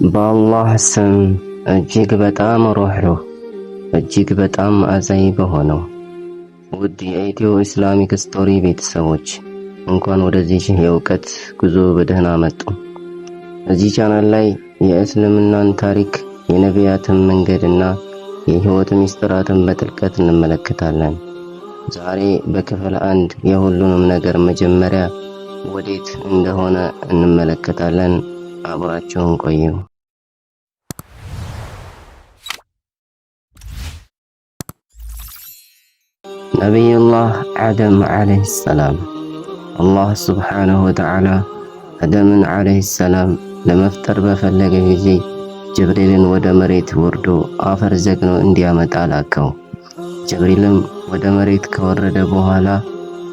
በአላህ ስም እጅግ በጣም ሩህሩህ እጅግ በጣም አዛኝ በሆነው። ውድ የኢትዮ ኢስላሚክ ስቶሪ ቤተሰቦች፣ እንኳን ወደዚህ የእውቀት ጉዞ በደህና መጡ። እዚህ ቻናል ላይ የእስልምናን ታሪክ፣ የነቢያትን መንገድና የህይወት ምስጢራትን በጥልቀት እንመለከታለን። ዛሬ በክፍል አንድ የሁሉንም ነገር መጀመሪያ ወዴት እንደሆነ እንመለከታለን። አብራችሁን ቆዩ። ነቢዩላህ አደም ዓለይሂ ሰላም። አላህ ሱብሓነሁ ወተዓላ አደምን ዓለይሂ ሰላም ለመፍጠር በፈለገ ጊዜ ጅብሪልን ወደ መሬት ወርዶ አፈር ዘግኖ እንዲያመጣ ላከው። ጅብሪልም ወደ መሬት ከወረደ በኋላ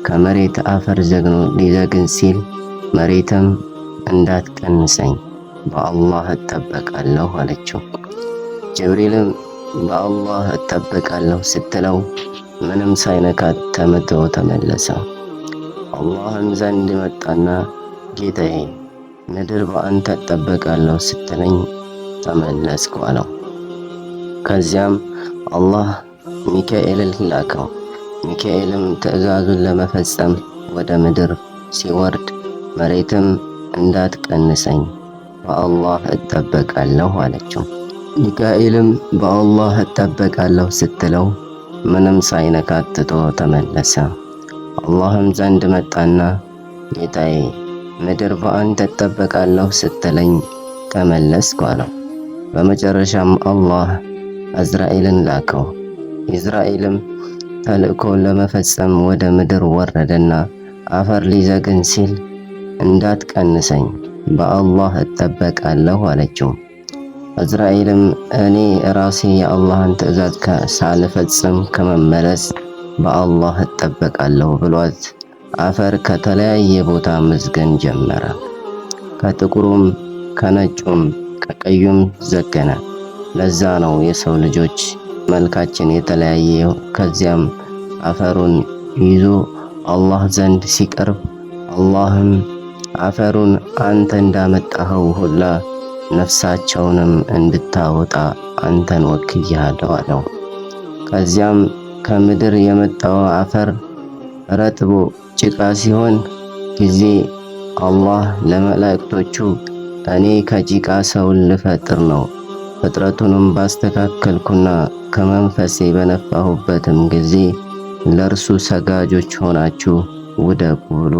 ከመሬት አፈር ዘግኖ ሊዘግን ሲል መሬትም እንዳትቀንሰኝ በአላህ እጠበቃለሁ አለችው። ጅብሪልም በአላህ እጠበቃለሁ ስትለው ምንም ሳይነካት ተመቶ ተመለሰ። አላህም ዘንድ መጣና ጌታዬ፣ ምድር በአንተ እጠበቃለሁ ስትለኝ ተመለስኩ አለው። ከዚያም አላህ ሚካኤልን ላከው። ሚካኤልም ትዕዛዙን ለመፈጸም ወደ ምድር ሲወርድ መሬትም እንዳትቀንሰኝ በአላህ እጠበቃለሁ አለችው። ሚካኤልም በአላህ እጠበቃለሁ ስትለው ምንም ሳይነካት ትቶ ተመለሰ። አላህም ዘንድ መጣና ጌታዬ፣ ምድር በአንተ እጠበቃለሁ ስትለኝ ተመለስኩ አለው። በመጨረሻም አላህ አዝራኤልን ላከው። ኢዝራኤልም ተልእኮውን ለመፈጸም ወደ ምድር ወረደና አፈር ሊዘግን ሲል እንዳትቀንሰኝ በአላህ እጠበቃለሁ አለችው። አዝራኤልም እኔ ራሴ የአላህን ትዕዛዝ ሳልፈጽም ከመመለስ በአላህ እጠበቃለሁ ብሏት አፈር ከተለያየ ቦታ መዝገን ጀመረ። ከጥቁሩም፣ ከነጩም፣ ከቀዩም ዘገነ። ለዛ ነው የሰው ልጆች መልካችን የተለያየ። ከዚያም አፈሩን ይዞ አላህ ዘንድ ሲቀርብ አላህም አፈሩን አንተ እንዳመጣኸው ሁላ ነፍሳቸውንም እንድታወጣ አንተን ወክያለሁ አለው። ከዚያም ከምድር የመጣው አፈር ረጥቦ ጭቃ ሲሆን ጊዜ አላህ ለመላእክቶቹ እኔ ከጭቃ ሰውን ልፈጥር ነው፣ ፍጥረቱንም ባስተካከልኩና ከመንፈሴ በነፋሁበትም ጊዜ ለእርሱ ሰጋጆች ሆናችሁ ውደቁ ብሎ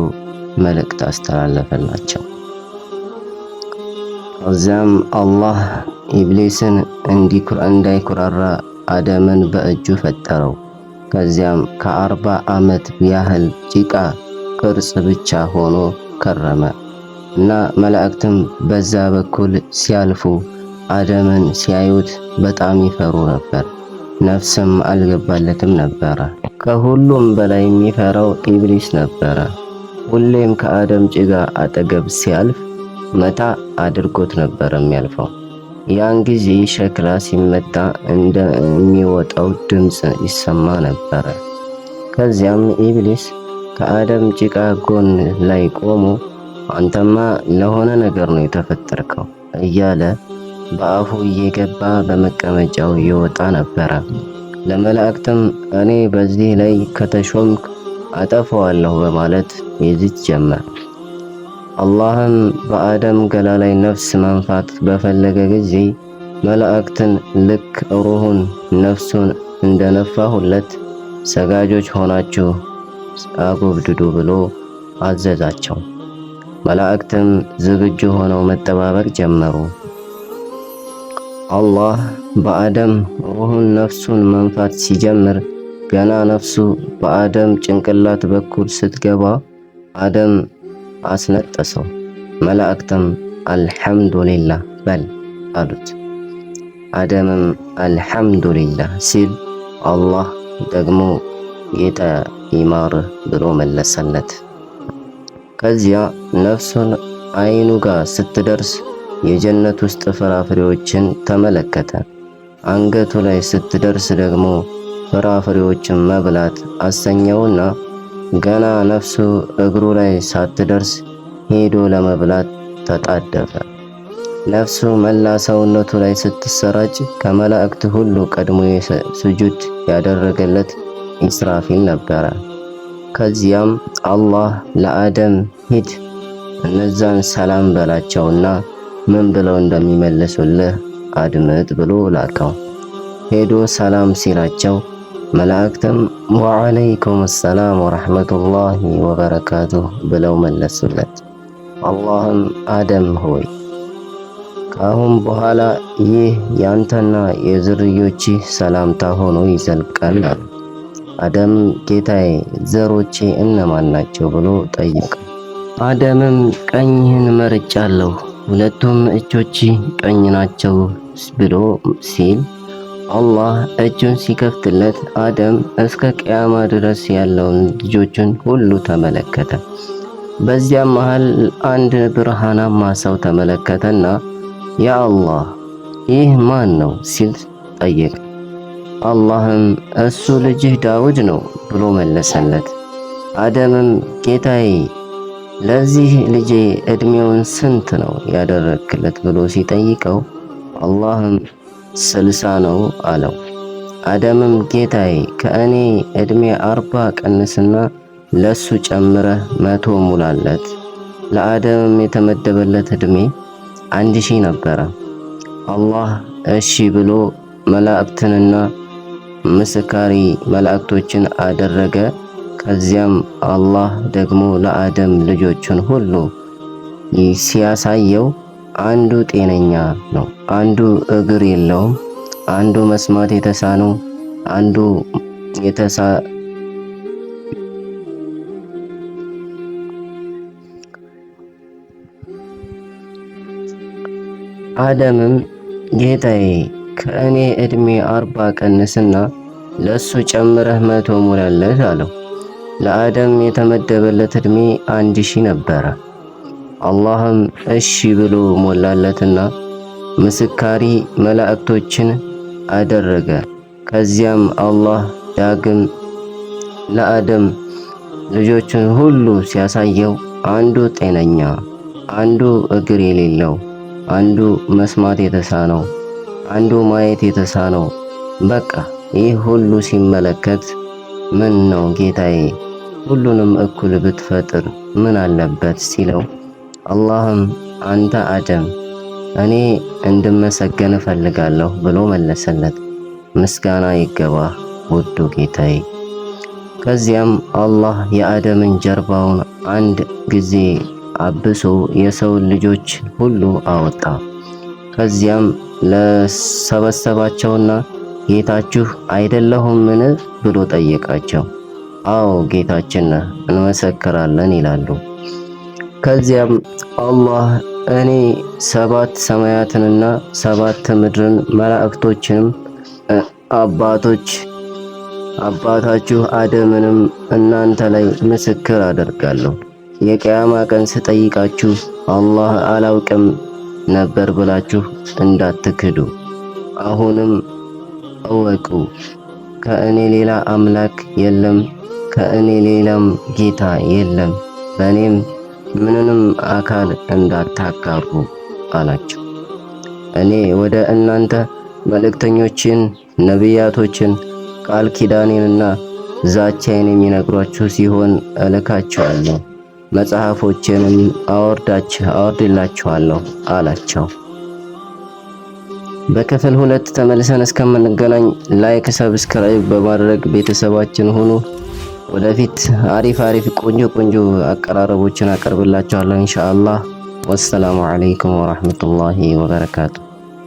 መልእክት አስተላለፈላቸው። ከዚያም አላህ ኢብሊስን እንዳይኩራራ አደምን በእጁ ፈጠረው። ከዚያም ከ40 ዓመት ያህል ጭቃ ቅርጽ ብቻ ሆኖ ከረመ እና መላእክትም በዛ በኩል ሲያልፉ አደምን ሲያዩት በጣም ይፈሩ ነበር። ነፍስም አልገባለትም ነበረ። ከሁሉም በላይ የሚፈራው ኢብሊስ ነበረ። ሁሌም ከአደም ጭቃ አጠገብ ሲያልፍ መታ አድርጎት ነበር የሚያልፈው። ያን ጊዜ ሸክላ ሲመታ እንደሚወጣው ድምፅ ይሰማ ነበረ። ከዚያም ኢብሊስ ከአደም ጭቃ ጎን ላይ ቆሞ አንተማ ለሆነ ነገር ነው የተፈጠርከው እያለ በአፉ እየገባ በመቀመጫው ይወጣ ነበረ። ለመላእክትም እኔ በዚህ ላይ ከተሾምክ አጠፋዋለሁ በማለት ይዝት ጀመር። አላህም በአደም ገላ ላይ ነፍስ መንፋት በፈለገ ጊዜ መላእክትን ልክ ሩሁን ነፍሱን እንደነፋሁለት ሰጋጆች ሆናችሁ አጎብድዱ ብሎ አዘዛቸው። መላእክትም ዝግጁ ሆነው መጠባበቅ ጀመሩ። አላህ በአደም ሩሁን ነፍሱን መንፋት ሲጀምር ገና ነፍሱ በአደም ጭንቅላት በኩል ስትገባ አደም አስነጠሰው። መላእክትም አልሐምዱሊላህ በል አሉት። አደምም አልሐምዱሊላህ ሲል አላህ ደግሞ ጌታ ይማርህ ብሎ መለሰለት። ከዚያ ነፍሱን አይኑ ጋር ስትደርስ የጀነት ውስጥ ፍራፍሬዎችን ተመለከተ። አንገቱ ላይ ስትደርስ ደግሞ ፍራፍሬዎችን መብላት አሰኘውና ገና ነፍሱ እግሩ ላይ ሳትደርስ ሄዶ ለመብላት ተጣደፈ። ነፍሱ መላ ሰውነቱ ላይ ስትሰራጭ ከመላእክት ሁሉ ቀድሞ ስጁድ ያደረገለት ኢስራፊል ነበረ። ከዚያም አላህ ለአደም ሂድ እነዛን ሰላም በላቸውና ምን ብለው እንደሚመልሱልህ አድምጥ ብሎ ላከው። ሄዶ ሰላም ሲላቸው መላእክትም ወዓለይኩም ሰላም ወረሕመቱላሂ ወበረካቱህ ብለው መለሱለት። አላህም አደም ሆይ፣ ከአሁን በኋላ ይህ ያንተና የዝርዮችህ ሰላምታ ሆኖ ይዘልቃል አሉ። አደም ጌታዬ፣ ዘሮቼ እነማን ናቸው ብሎ ጠየቀ። አደምም ቀኝህን መርጫለሁ፣ ሁለቱም እጆች ቀኝ ናቸው ብሎ ሲል አላህ እጁን ሲከፍትለት አደም እስከ ቅያማ ድረስ ያለውን ልጆቹን ሁሉ ተመለከተ። በዚያም መሃል አንድ ብርሃናማ ሰው ተመለከተና ያ አላህ፣ ይህ ማን ነው ሲል ጠየቀ። አላህም እሱ ልጅህ ዳውድ ነው ብሎ መለሰለት። አደምም ጌታዬ፣ ለዚህ ልጄ ዕድሜውን ስንት ነው ያደረግክለት ብሎ ሲጠይቀው አላህም 60 ነው አለው። አደምም ጌታዬ፣ ከእኔ ዕድሜ 40 ቀንስና ለሱ ጨምረህ 100 ሙላለት። ለአደምም የተመደበለት ዕድሜ 1000 ነበረ። አላህ እሺ ብሎ መላእክትንና ምስካሪ መላእክቶችን አደረገ። ከዚያም አላህ ደግሞ ለአደም ልጆቹን ሁሉ ሲያሳየው አንዱ ጤነኛ ነው፣ አንዱ እግር የለውም፣ አንዱ መስማት የተሳነው፣ አንዱ የተሳ አደምም ጌታዬ፣ ከእኔ ዕድሜ 40 ቀንስና ለሱ ጨምረህ 100 ሙላለት አለው። ለአደም የተመደበለት ዕድሜ 1000 ነበረ። አላህም እሺ ብሎ ሞላለትና ምስካሪ መላእክቶችን አደረገ። ከዚያም አላህ ዳግም ለአደም ልጆችን ሁሉ ሲያሳየው አንዱ ጤነኛ፣ አንዱ እግር የሌለው፣ አንዱ መስማት የተሳነው፣ አንዱ ማየት የተሳነው፣ በቃ ይህ ሁሉ ሲመለከት ምን ነው ጌታዬ፣ ሁሉንም እኩል ብትፈጥር ምን አለበት ሲለው አላህም አንተ አደም፣ እኔ እንድመሰገን እፈልጋለሁ ብሎ መለሰለት። ምስጋና ይገባ ውዱ ጌታዬ። ከዚያም አላህ የአደምን ጀርባውን አንድ ጊዜ አብሶ የሰውን ልጆች ሁሉ አወጣ። ከዚያም ለሰበሰባቸውና ጌታችሁ አይደለሁምን ብሎ ጠየቃቸው። አዎ ጌታችን ነህ፣ እንመሰክራለን ይላሉ። ከዚያም አላህ እኔ ሰባት ሰማያትንና ሰባት ምድርን መላእክቶችንም አባታችሁ አደምንም እናንተ ላይ ምስክር አደርጋለሁ። የቅያማ ቀን ስጠይቃችሁ አላህ አላውቅም ነበር ብላችሁ እንዳትክዱ። አሁንም እወቁ፣ ከእኔ ሌላ አምላክ የለም፣ ከእኔ ሌላም ጌታ የለም፣ በእኔም ምንንም አካል እንዳታጋሩ አላቸው። እኔ ወደ እናንተ መልእክተኞችን፣ ነቢያቶችን፣ ቃል ኪዳኔንና ዛቻዬን የሚነግሯችሁ ሲሆን እልካቸዋለሁ፣ መጽሐፎችንም አወርድላችኋለሁ አላቸው። በክፍል ሁለት ተመልሰን እስከምንገናኝ like፣ subscribe በማድረግ ቤተሰባችን ሁኑ። ወደፊት አሪፍ አሪፍ ቆንጆ ቆንጆ አቀራረቦችን አቀርብላችኋለሁ ኢንሻአላህ። ወሰላሙ አለይኩም ወራህመቱላሂ ወበረካቱ።